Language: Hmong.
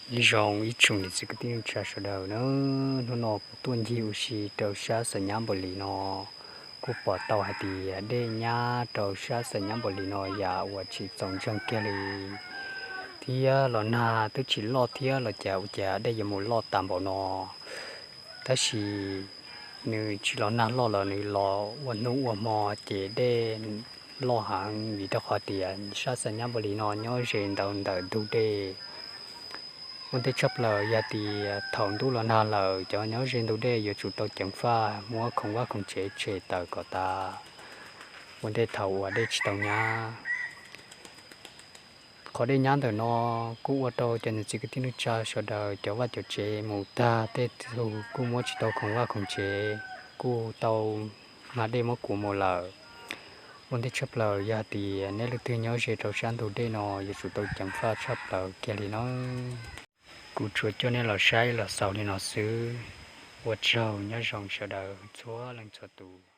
Nyob zoo ib tsoom niam txiv kwv tij neej tsa sawv daws na, hnub no kuv tuaj ncig ua si rau sab Xav Nyab Npaus Lis no, kuj pom tau hais tias dej nyab rau sab Xav Nyab Npaus Lis no yam uas tsis txaus ntseeg kiag li, thiab los nag twb tsis loj thiab los cas ua cas dej yuav mus loj tas npaum no. Tab sis nws tsis los nag loj los nws los ua hnub ua hmo ces dej loj heev, vim rau qhov tias sab Xav Nyab Npaus Lis no nyob ze ntawm ntug dej. Ua ntej tshaj plaws yog tias thaum ntuj los nag lawm cov nyob ze ntug dej yuav tsum tau ceev faj muab khoom vaj khoom tsev tshem tawm kom tas, ua ntej thaum uas dej tsis tau nyab. Qhov dej nyab ntawm no kuj ua rau cov niam txiv kwv tij neej tsa sawv daws cov vaj cov tsev mus tag, tej tug kuj muab tsis tau khoom vaj khoom tsev, kuj tau mag dej muab kuav mus lawm. Ua ntej tshaj plaws yog hais tias nej leej twg nyob ze rau sab ntug dej no yuav tsum tau ceev faj tshaj plaws kiag li no. Kuv tsuas coj nej los saib los xaus li no xwb. Ua tsaug, nyob zoo sawv daws txhua leej txhua tus.